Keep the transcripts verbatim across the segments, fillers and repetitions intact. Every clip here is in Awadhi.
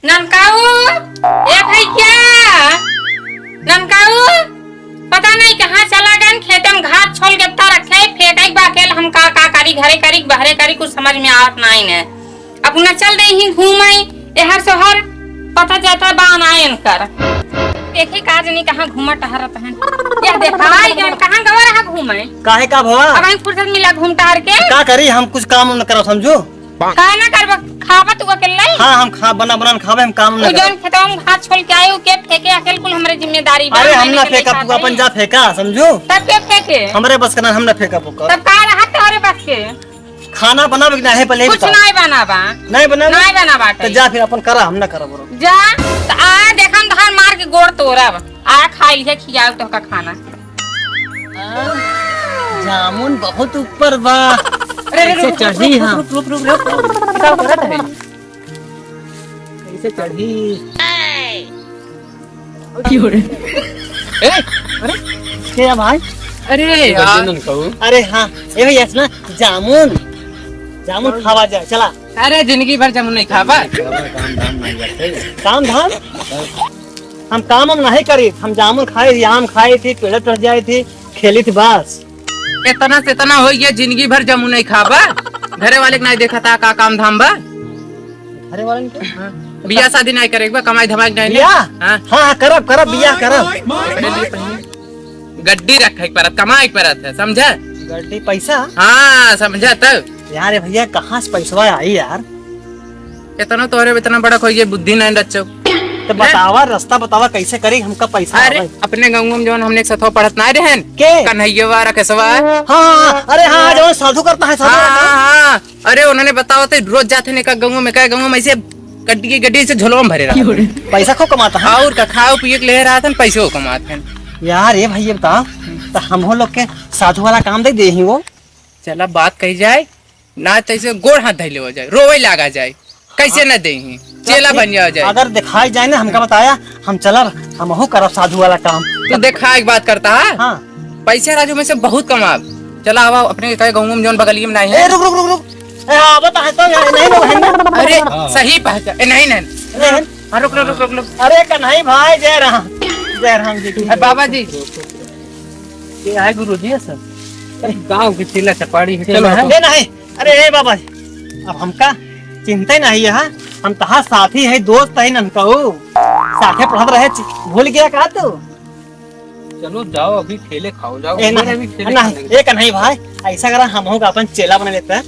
ननकाऊ, ए भैया, ननकाऊ, पता नहीं कहाँ चला गन, खेते में घास छोल के ता रखे, फेंकई बा अकेल, हम का, का करी, घरे करी, बहरे करी, कुछ समझ में आवत नाई ने। अपना चल देही घूमई, एहर सोहर, पता जाता बा नाई इनकर। देखी का जनी कहाँ घूमत टहरत हैं। यह देखा, आई गन, कहाँ गवा रहा घूमई? काहे का भवा? अब हम फुर्सत मिला घूम टहर के। का करी, हम कुछ काम न करब, समझू? का ना करबा, खाबा तू अकेले? हाँ, हम खा, बना, बना खाबे, हम काम ना उ करब। जौन खेतवा में घास छोल के आए, उ के फेंके, अकेल कुल हमरे जिम्मेदारी बा, अरे, हम मैंने ना के फेंकब, साथ तू अपन है। जा फेंका, समझू? तब के फेंके? हमरे बस का ना, हम ना फेंकब ओकर। तब का रहा तोहरे बस के? खाना बनाबे कि नाही, पहले ही कुछ बता। नाही बनाबा। नाही बनाबे? नाही बनाबा तो कहीं। जा फिर अपन करा, हम ना करब ओकर। जा, त आ, देखम तोहार मार के गोड़ तोड़ब। आ, खाई लिहे, खियाओ तोहका खाना। जामुन बहुत ऊपर बा। अरे, अरे, कैसे रुक, रुक, चढ़ी रुक, हम? रुक, रुक, रुक, रुक, रुक। का करत है? कैसे चढ़ी? क्यों रे? ए, अरे, क्या भाई? अरे यार। अरे हाँ, ए भैया सुना, जामुन, जामुन खावा जाए, चला। अरे जिंदगी भर जामुन नहीं खाबा। काम धाम? हम काम हम नहीं करी, हम जामुन खाई थी, आम खाई थी, पेड़ टूट जाए थी, खेली थी बस। इतना से इतना हो गया, जिंदगी भर जामुन नहीं खाबा। घरे वाले के नहीं देखा था का काम धाम बा। घरे वाले के? हाँ। बियाह शादी नहीं करे, एक बार कमाई धमाई नहीं। बियाह? हाँ। हाँ, हाँ, करब, करब, बियाह करब। पहले पहले गड्डी रखे के परत, कमाए के परत है, समझा? गड्डी पैसा? हाँ, समझा तब। यार, ये भैया, कहाँ से पैसवा आई यार? इतना तोहरे इतना बड़ा कोई ये बुद्धि नहीं रचो। तो बतावा, रास्ता बतावा, कैसे करी, हमका पैसा अरे, आवे। अपने गाँव में जौन हमने एक साथ पढ़त ना रहन? के? कन्हैया, रकेशवा। हाँ, हाँ, अरे हाँ, जौन साधु करता है, साधु हाँ, करता है। हाँ, हाँ। अरे, उन्होंने बताओ तो रोज जाते ने का गाँव में, का गाँव में ऐसे गड्डी की गड्डी से झोलवा में भरे रहा। पैसा खूब कमाता है। और का, खाओ पिए के ले रहा था, पैसे वो कमाते हैं। यार, ये भैया बताओ, तो हम लोग के साधु वाला काम दे दे ही वो। चला, बात कही जाए, ना तो ऐसे गोड़ हाथ धैले हो जाए, रोवे लागा जाए, कैसे न देही, चेला बन जाओ जाए। अगर दिखाई जाए ना, हमका बताया, हम चलब, हमहू करब साधु वाला काम। तू देखा एक बात करता है? हाँ। पैसा राजू में से बहुत कमाब। चला आवा अपने कहे गाँव में जौन बगलिए में नहीं है। ए, रुक, रुक, रुक, रुक। ए, आवत है तो यहाँ, नहीं, नहीं, नहीं। अरे, हाँ। सही पहचान, ए, नहीं, नहीं। नहीं, नहीं। हाँ, रुक, रुक, रुक, रुक, रुक। अरे, कन्हई भाई, जय राम। जय राम जी की। अरे, बाबा जी। ये है गुरु जी, सर। गाँव के चेला चपाड़ी है। चलो, चलो, हटो। ए, नहीं। अरे, ए बाबा, अब हमका चिंता ही नहीं है, हम तहार साथी है, दोस्त है, ननकाऊ। साथे पढ़त रहे, चि-, भूल गया का तू? चलो, जाओ, अभी ठेले खाओ, जाओ। ए, उधर नहीं, अभी ठेले नहीं, खाने के। ए, कन्हई भाई, ऐसा करा, हमहू का अपन चेला बना लेते हैं,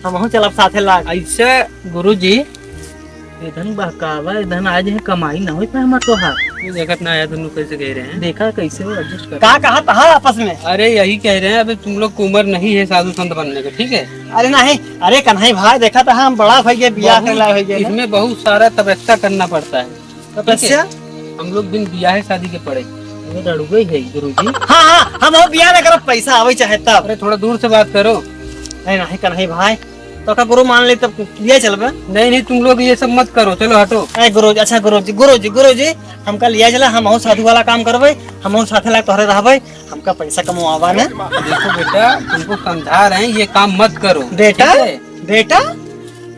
हमहू चलब साथे लाग। ऐसे गुरु जी, इधन बहकावा, इधन आज है कमाई ना होई पे हमार तोहार। ये देखत ना आया, दोनों कैसे कह रहे हैं। देखा कैसे हो, adjust कर। का कहा तहा आपस में? अरे यही कह रहे हैं, अभी तुम लोग की उम्र नहीं है साधु संत बनने का, ठीक है? अरे नहीं, अरे कन्हई भाई, देखा था हम बड़ा भैया, बियाह बहुत, कर लाए भैया ना। इसमें बहुत सारा तपस्या करना पड़ता है, ठीक है? तपस्या? हम लोग बिन बियाह शादी के पड़े, ये रड़ुए है गुरु जी। हाँ, हाँ, हम हो बियाह ना करब, पैसा आवे चाहे तब। अरे थोड़ा दूर से बात करो। नहीं, नहीं, कन्हई भाई, तो का गुरु मान ले तब लिए चलबे? नहीं, नहीं, तुम लोग ये सब मत करो, चलो हटो। ए गुरु जी, अच्छा गुरु जी, गुरु जी, गुरु जी, हमका लिया चला, हमहू साधु वाला काम करबे, हमहू साथे लाग तोहरे रहबे, हमका पैसा कमवावा ने। देखो बेटा, तुमको समझा रहे हैं, ये काम मत करो। बेटा, ठीक है? बेटा,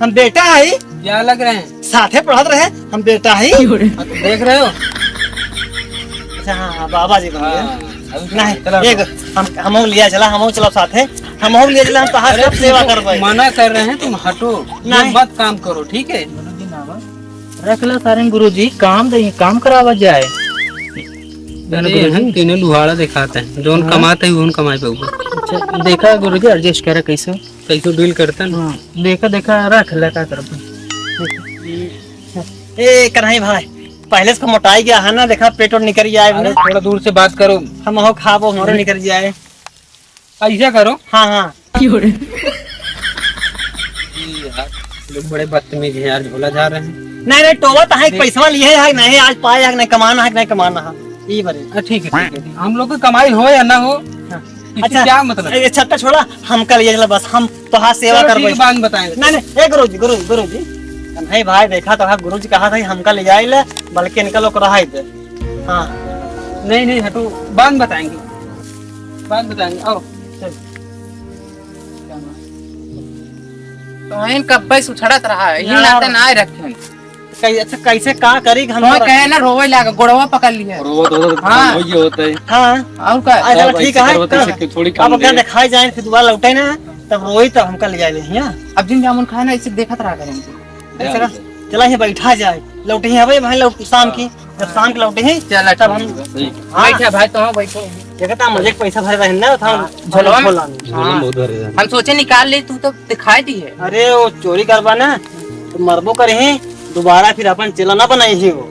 हम बेटा है। क्या लग रहे हैं? साथे पढ़त रहे, हम बेटा है। हाँ, तो देख रहे हो? अच्छा, हाँ, हाँ, बाबा जी बन गए। हाँ, अभी नहीं, चलो, एक, चलो। हम, हमहू लिया चला, हमहू चलब साथे, हमहू लिया चला, हम तहार अरे, सब सेवा तुमको करबे। मना कर रहे हैं, तुम हटो, ये नहीं। मत काम करो, ठीक है? रख ला सारे गुरुजी, काम दे, काम करावा जाए। अरे, गुरुजी। हम तीनों लुहाड़ा दिखाते हैं, जौन हाँ। कमाते हैं, उन कमाई पे ऊपर। अच्छा, देखा गुरुजी, adjust करे कैसे। कैसे deal करते हैं? हाँ, देखा, देखा, रख ले, का करब? ए, कन्हई भाई, पहले से मोटाई गया है ना, देखा, पेट और निकल गया है अरे, ना। थोड़ा दूर से बात करो। हम हो खाबो, हमारे हम्म। निकल जाए। ऐसा करो। हाँ, हाँ। क्यों रे? ये यार, लोग बड़े बदतमीज हैं यार, झोला झार रहे हैं। नहीं, नहीं, टोवा तो है, देख। पैसा लिए है, नहीं, आज पाए है, नहीं कमाना है, नहीं कमाना है। ई बरे। हाँ, ठीक है, ठीक है, ठीक है। हम लोग की कमाई हो या ना हो, हाँ। इससे अच्छा, क्या मतलब? ए, छत्ता छोड़ा, हमका लिए चला बस, हम तोहार सेवा चलो, ठीक करबे। है, बाद में बताएंगे। नहीं, नहीं, ए गुरुजी, गुरुजी, गुरुजी। नहीं भाई, देखा तो गुरुजी कहा था कि हमका ले जाए ले, बल्कि इनका लोग रहा दे। हाँ। नहीं, नहीं, हटो, बाद में बताएंगे, बाद में बताएंगे, आओ, चल। तो इन कब्बे से उछड़त रहा है, यही यार। नाते ना आए रखे। कै-, अच्छा, कैसे का करी हम तो तो कहे ना, रोवे लागे, गोड़वा पकड़ लिहे। रोवत होता तो हाँ। वही होता है। हाँ। और का? अच्छा, सब ठीक ऐसे है। करवत है, ऐसे थोड़ी अब काम अगर दिए। दिखाई जाए, फिर दोबारा लौटे ना, तब रोई, तब हमका ले जाए, हाँ। अब जिन जामुन खाए ना, इसे देखत रहा करेंगे। चला, चला, यहाँ बैठा जाए, लौटे ही अबे भाई, लौट शाम की, जब शाम के लौटे ही, चला, तब हम ठीक है। हाँ। बैठा भाई, तो हाँ, बैठो। देखा था, मुझे पैसा भरे रहे ना, था हाँ, झोलवा में। झोला में। झोला में हाँ। बहुत भरे रहे। हम सोचे निकाल ले, तू तो दिखाई दी है। अरे, वो चोरी करबा ना, तो मरबो करही, दोबारा फिर अपन चेला ना बनाई ही वो।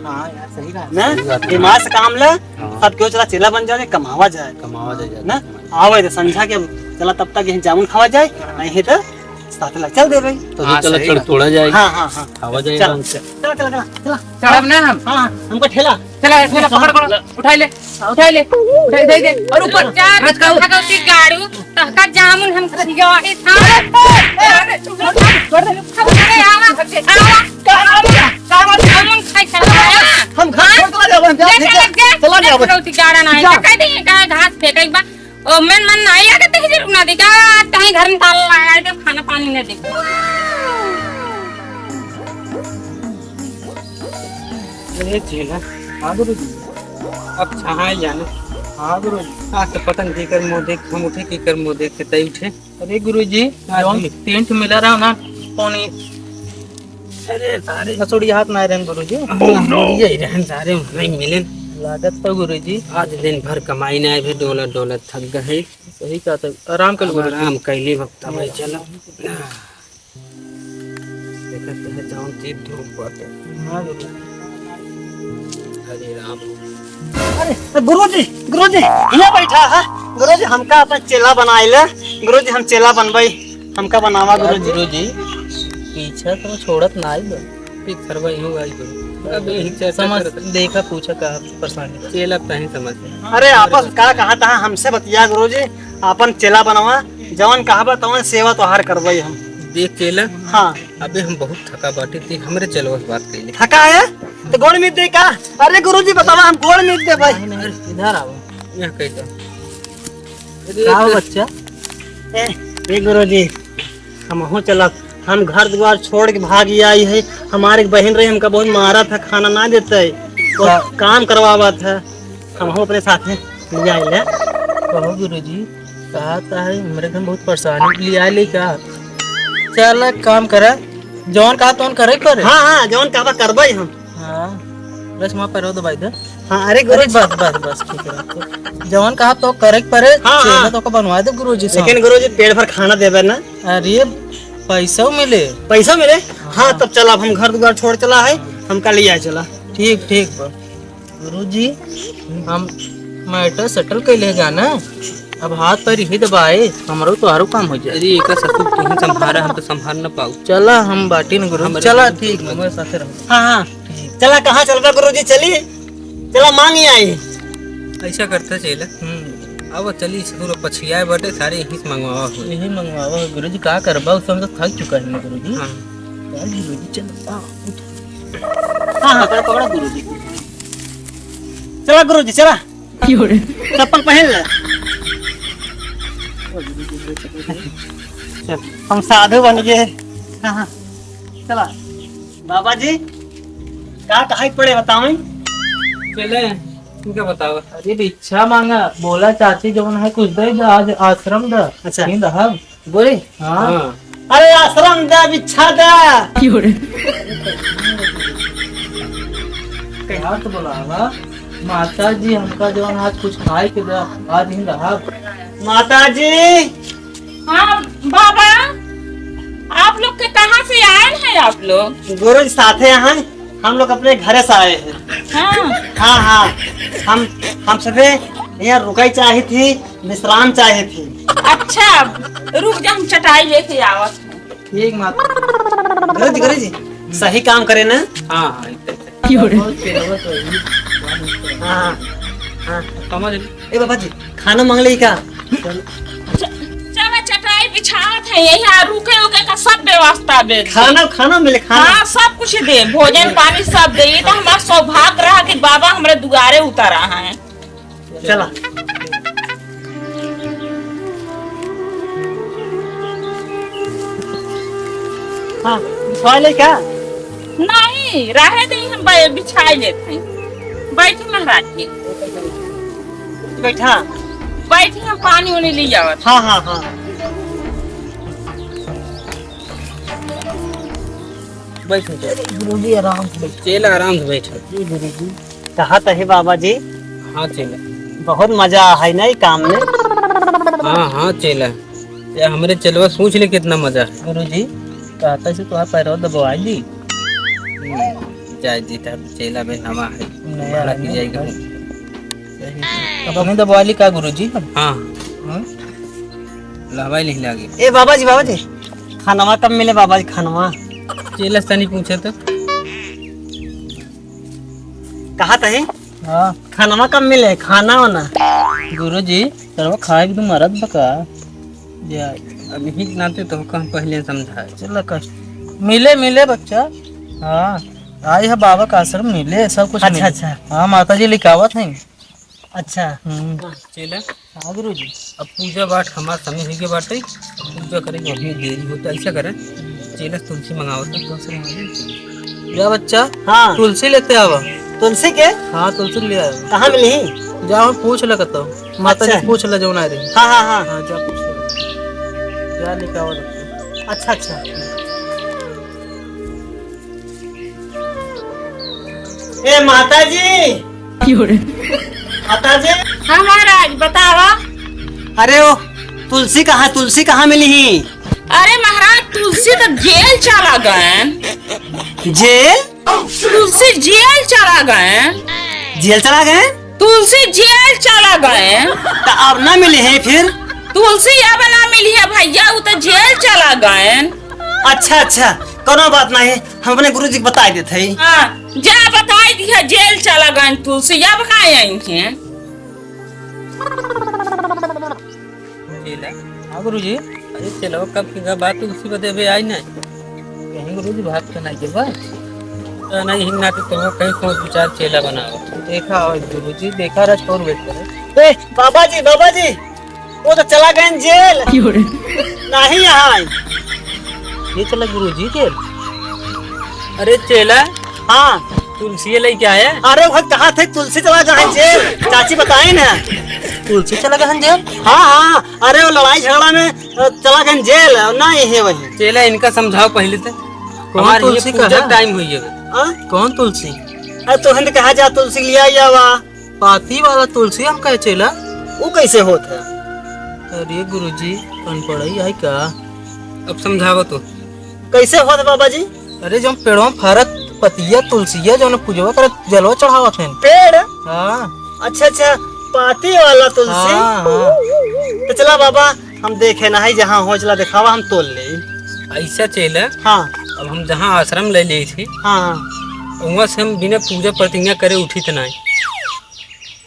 हाँ यार, सही बात। ना? सही बात है। दिमाग से काम ले, हाँ। सब केहू चला चेला बन जाए, कमावा जाए। कमावा जाए, ना? कमावा जाए। आवे तो संझा के चला, तब तक यहीं जामुन खावा जाए, हाँ। नहीं तो साथ लग चल दे भाई। तो हाँ, चला, सही चढ़ बात। तोड़ा जाए। हाँ, हाँ, हाँ। खावा जाए चल, आराम से। चला, चला, चला, चला। चढ़ब ना हम। हाँ, हाँ, हमको ठेला। चला, ठेला पकड़, पकड़। उठाई ले, उठाई ले, उठाई दे दे। और ऊपर जा, हाथ का भगवती गाड़ू, तहका जामुन हम खियाई था। अरे, अरे, आवा, आवा, जामुन खाई चला आया। हम घर छोड़ के चला जाबो, हम जा, ले चला, जा, जा। चला जाबो। भगवती गाड़ा ना है, जा। कह दे, कहा घास फेंके बा। ओ, मन, मन ना आया कि तही जरूर ना दी, का तही घर में ताला लगा के खाना पानी ना दे। अरे झेला, हाँ गुरु जी, अब छहाँ जाने। हाँ गुरु जी, आज तो पता नहीं केकर मुँह देख हम उठे, केकर मुँह देख के तई उठे। अरे गुरु जी, हाँ जौन जी। टेंट मिला रहा ना, पौनी अरे सारे। हसोड़ी हाथ ना रहन गुरु जी। Oh no! यही रहन सारे, नहीं मिलेन। लागत तो गुरु जी। आज दिन भर कमाई ना आए, भी डोलत डोलत थक गए। सही कहा था, आराम कर अब गुरु जी। आराम कैले वक्त भाई चलो। देखत है जौन चीज धूप बाटे। हाँ गुरु जी। हरे राम। अरे, अरे गुरुजी, गुरुजी, हियाँ बैठा है। गुरुजी, हमका अपन चेला बनाए ले। गुरुजी, हम चेला बनबई, हमका बनावा यार गुरुजी। गुरुजी, पीछा तो छोड़त ना आई बा। पीछा करवा यूं आई गुरु। अब यही चर्चा समझ करत। देखा, पूछा का परेशानी। चेला तहीं समझ। अरे आपस का कहा तहा हमसे बतिया गुरुजी, अपन चेला बनवा, जवन कहबा तवन सेवा तोहार करबई हम। देख चेला। हाँ। अबे हम बहुत थका बाटी, ती हमरे चेलवा से बात कइले। थका है? तो गोड़ मीत दे का? अरे गुरुजी बतावा, हम गोड़ मीत दे भाई। नहीं, नहीं, इधर आओ। यह कैसा? का हो बच्चा? ए, ए गुरुजी, हमहू चलब। हम घर द्वार छोड़ के भाग आई है। हमारे एक बहन रही, हमका बहुत मारा था, खाना ना देते, तो का? काम करवावा था। हमहू अपने साथे ले आए ले। कहो गुरुजी, कहा था है, हमरे घर बहुत परेशानी ले आए ले का? चल एक काम करा, जौन कहा तौन करे के पड़े। हाँ, हाँ, जौन कहबा करबे हम। हाँ, बस वहाँ पर दबाई दे। हाँ, अरे अरे गुरुजी। बस, बस, बस, ठीक है। जौन कहा तो करे के पड़े, हाँ, चेला हाँ। तो को बनवा दे गुरुजी से। लेकिन गुरुजी पेट भर खाना देबे ना। अरे पैसा मिले। पैसा मिले? हाँ। हाँ, तब चला, अब हम घर दुआर छोड़ चला है, हमका ले आए चला। ठीक, ठीक बा। गुरुजी, हम matter settle कइले जाना। अब हाथ पैर यही दबाए, हमरो तोहरो काम हो जाए। अरे, एकर ससुर तुहीं संभारा, हम तो संभार न पाऊ। चला, हम बाटी न गुरु। हमरे चला, साथ ठीक, हमरे साथे रहो। हाँ, हाँ। ठीक। चला, कहाँ चलबा गुरुजी? चली, चला, माँ नहीं आई। ऐसा करते चले। हम्म। अब चली, ससुर पछियाए बाटे, सारे यहीं से मंगवावा हो। यही मंगवावा हो गुरुजी, का करबा, उस समय तो थक चुका है ना गुरुजी। हाँ। चल गुरुजी, चल, आ, उठ। हाँ, हाँ, पकड़ा, पकड़ा गुरुजी। चला गुरुजी, चला। की हो रे? चप्पल पहन ले। चल, हम साधु बन गए। हाँ, हाँ। चला। बाबा जी, का कहे के पड़े बताओ? चले, तुमका बताओ। अरे भिक्षा मांगा, बोला चाची जवन है कुछ दे दे, आज आश्रम दा। अच्छा। नींद हब। बोले? हाँ। हाँ। अरे आश्रम दा, भिक्षा दा। की हो रे? कहाँ से बोला है? माता जी, हमका जवन आज कुछ खाए के दा, आज ही रहा। माता जी। हाँ बाबा, आप लोग के कहाँ से आए हैं आप लोग? गुरु जी साथे हैं, हम लोग अपने घरे से आए हैं। हाँ। हाँ, हाँ, हम, हम सभे यहाँ रुकाई चाही थी, विश्राम चाही थी। अच्छा, रुक जा, हम चटाई लेके आवत हैं। ठीक माता। गुरु जी, गुरु जी, सही काम करे ना? हाँ, हाँ, इतना, इतना। की हो रे? हाँ, हाँ। समझ ली। ए बाबा जी, खाना मांग ले का? च-, चला चटाई बिछावत है, यही आ रुके उके का सब व्यवस्था दे दे। खाना, खाना मिले, खाना। हाँ, सब कुछ दे, भोजन पानी सब दे। ये तो हमारा सौभाग्य रहा कि बाबा हमरे दुआरे उतर रहा है। चला। हाँ, बिछवा ले क्या? नहीं, रहे दे, हम बै-, बिछाई लेत हैं। बैठी महाराज जी। बैठा। बैठी, हम पानी उनी ले आवत। हाँ, हाँ, हाँ। बैठ, बैठ। गुरुजी, आराम से बैठ। चेला, आराम से बैठ। जी, गुरुजी। कहा तहे बाबा जी? हाँ, चेला। बहुत मजा है ना ई काम में? हाँ, हाँ, चेला। ये हमरे चेलवा सोच ले, कितना मजा है। गुरुजी, कहता से तोहार पैरवा दबवाई दी। हम्म, जाए दी, तब चेला में नवा है। नया बड़ा है की ना? जाएगा। सही। अब हमें दबवा ली का गुरुजी हम? हाँ। हाँ? लहवाई नहीं लागे। ए बाबा जी, बाबा जी, खानवा कब मिले बाबा जी, खानवा? चेला से तनी पूछे तो। कहा तहे? हाँ। खानवा कब मिले? खाना वाना? गुरुजी, सरवा खाए भी तो मरत बका। जा, अब यही नाते तो हम पहले समझाए। चला कष्ट। मिले, मिले बच्चा। हाँ, आई है बाबा का आश्रम मिले, सब कुछ अच्छा, मिले। अच्छा। हाँ, माता जी लिखावत हैं। अच्छा। हम्म। चेला। हाँ गुरुजी। अब पूजा पाठ हमार समय हो गया बाटे, अब पूजा करे के अभी देरी होता, ऐसा करे, चेला से तुलसी मंगावत है। तुलसी मंगा ली। जा बच्चा, हाँ। तुलसी लेते आवा। तुलसी के? हाँ, तुलसी ले आवा। कहाँ मिली? जा, हम पूछ ले कतो। माता जी अच्छा। पूछ ले जौन आ रही। हाँ, हाँ, हाँ। हाँ, जा पूछ ले। जा लेके आवा तुलसी। अच्छा, अच्छा। ए माता जी। क्यों रे? माता जी। हाँ महाराज, बतावा। अरे ओ, तुलसी कहाँ, तुलसी कहाँ मिली ही? अरे महाराज, तुलसी तो जेल चला गए। जेल? तुलसी जेल चला गए। जेल चला गए? तुलसी जेल चला गए। तो अब ना मिली है फिर? तुलसी अब ना मिली है भैया, वो तो जेल चला गए। अच्छा, अच्छा, कोनो बात नहीं, हम अपने गुरुजी के बताई देत हई। हाँ, जा बताई दिया, जेल चला गए तुलसी, अब का आई हैं? चेला। हाँ गुरुजी। अरे चेला, कब की बात, तुलसी बदे अबे आई नहीं। कहीं गुरुजी बात तो नहीं के बा। तो नहीं हिन्ना तो तुम कहीं सोच विचार चेला बनाओ। देखा और गुरुजी, देखा रहा छोड़ बैठ करे। ए, बाबा जी, बाबा जी। वो तो चला गए जेल। क्यों रे? नहीं यहाँ आए। ये चला गुरुजी जेल। अरे चेला। हाँ। तुलसी लेके आया? अरे वो कहा थे तुलसी चला गए जेल। चाची बताए ना। तुलसी चला गए जेल? हाँ, हाँ। अरे वो लड़ाई झगड़ा में, अ, चला गए जेल। और ना ये है वही। चेला इनका समझाओ पहले तो। कौन हमारे ये तुलसी पूजा कहाँ? टाइम हुई है। हाँ? कौन तुलसी? अरे तो हिंद कहा जा तुलसी लिया या वा। पाती वाला तुलसी हम कहे चेला। वो कैसे होत है? अरे गुरुजी, अनपढ़ई है का? अब समझावा तो। कैसे होत बाबा जी? अरे जो पेड़वा फरत पतिया तुलसिया जो पूजवा करत जलवा चढ़ावत हैं। पेड़? हाँ। अच्छा, अच्छा, पाती वाला तुलसी। हाँ, हाँ। तो चला बाबा, हम देखे ना है जहाँ हो, चला दिखावा, हम तोल ले। ऐसा चेला। हाँ। अब हम जहाँ आश्रम ले ले थी। हाँ। वहाँ से हम बिना पूजा प्रतिज्ञा करे उठित नहीं।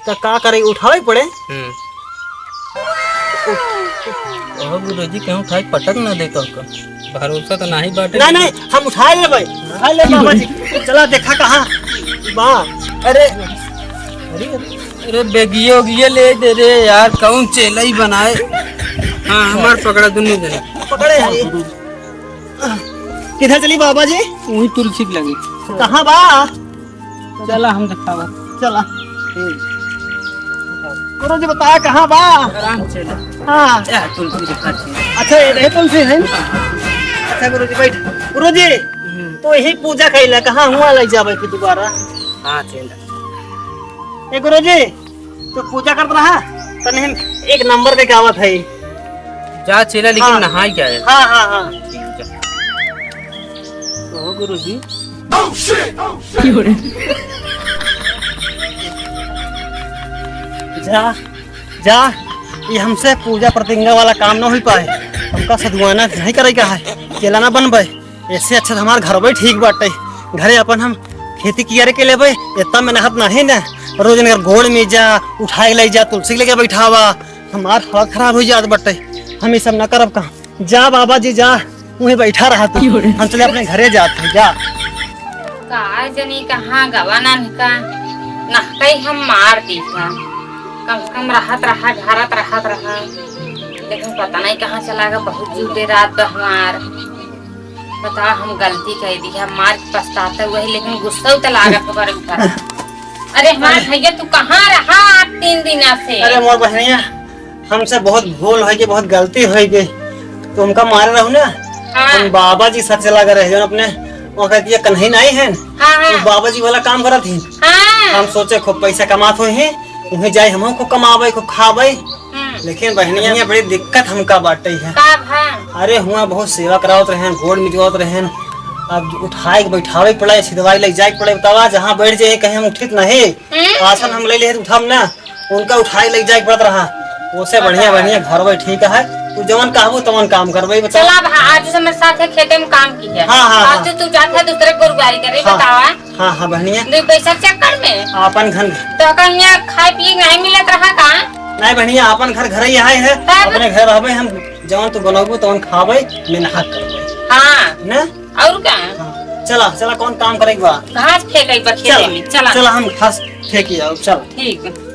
तो का करे, उठावे पड़े? हम्म। ओह गुरुजी, कहूँ उठाए पटक ना दे कहूँ का। भरोसा तो नहीं बाटे। नहीं, नहीं, हम उठाए लेबे, उठाए ले बाबा जी। चला देखा कहाँ बा। अरे, अरे, अरे बेगियो गियो ले दे रे यार, कौन चेलई बनाए। हाँ, हमार पकड़ा दोनों जने। पकड़े यार ये। किधर चली बाबा जी? वही तुलसी के लगे। कहाँ बा? चला हम दिखावा। चला। गुरु जी बता कहाँ बा? आराम से ले। हाँ। ए, तुलसी दिखा छी। अच्छा, ये रहे तुलसी है ना? अच्छा गुरु जी बैठ। गुरु जी, हम्म। तो यही पूजा कैला, कहाँ हुआ ले जावे फिर दोबारा? हाँ, चेला। ए गुरु जी, तो पूजा करत रहा, तने हम एक नंबर के गावत है। जा चेला, लेकिन हाँ। नहाई के आए। हाँ, हाँ, हाँ। ठीक है। कहो गुरुजी। जा, जा, ये हमसे पूजा प्रतिज्ञा वाला काम ना हो पाए। हमका सदुआना नहीं करे का है, चेला ना बनबे। ऐसे अच्छा तो हमार घर भी ठीक बाटे, घरे अपन हम खेती कियारे के लेबे, इतना मेहनत नहीं ना। रोज इनकर गोड़ में जा, उठाए ले जा, तुलसी के लेके बैठावा, हमार हालत खराब हो जात बाटे। हम ये सब ना करब काम। जा बाबा जी जा, वहीं बैठा रहा तू। क्यों रे? हम चले अपने घरे जात हैं, जा। का जनी कहाँ गवा नन्हका, नहकई हम मार दी था। कम से कम रहत रहा, घरत रहत रहा, लेकिन पता नहीं कहाँ चला गया, बहुत जुटे रात का हमार। बता, हम गलती कइ दी है, मार के पछताता हुआ है, लेकिन गुस्सा तो लागत हो बड़े ऊपर। अरे हमार भैया, तू कहाँ रहा आज तीन दिना से? अरे मोर बहनिया, हमसे बहुत भूल होइ गई, बहुत गलती होइ गई। तो हमका मारे रहू ना, हाँ। हम बाबा जी साथ चला गए रहे, जौन अपने वहाँ कहती है कन्हई नाई है, हाँ, हाँ। वो बाबा जी वाला काम करत ही। हाँ। हम सोचे खूब पैसा कमात हुई हैं, वहीं जाए हम खूब कमाबे, खूब खाबे। हम्म। लेकिन बहनिया, बड़ी दिक्कत हमका बाटे है। का भा? अरे हुआ बहुत सेवा करावत रहे, गोड़ मिजवावत रहे, अब उठाए के बैठावे के पड़े, सिधवाई ले जाए के पड़े। बतावा, जहाँ बैठ जाए कहीं हम उठित नहीं, हम्म। आसन हम ले ले उठब ना, उनका उठाए ले जाए के पड़त रहा। ओसे बढ़िया, बतावा। बढ़िया घर वही ठीक है, तू जवन कहबू तवन काम करबे। बता। चला अब, हाँ, आज से मेरे साथ है, खेते में काम की है। हाँ, हाँ, आज हाँ। तो तू जात है दूसरे को रुगारी करे, हाँ। बतावा। हाँ, हाँ, बहनिया। दो पैसा चक्कर में। आपन घर। तो कहीं यहाँ खाए पिए नहीं मिलत रहा का? नहीं बहनिया, आपन घर घर ही आए है, तब? अपने घर रहबे हम, जवन तू बनबू तवन खाबे, मेहनत करबे। हाँ। ना? और का? हाँ। चला, चला, कौन काम करे के बा? घास फेंके बा खेते चला, में, चला। चला, हम घास फेंकी आओ, चला। ठीक।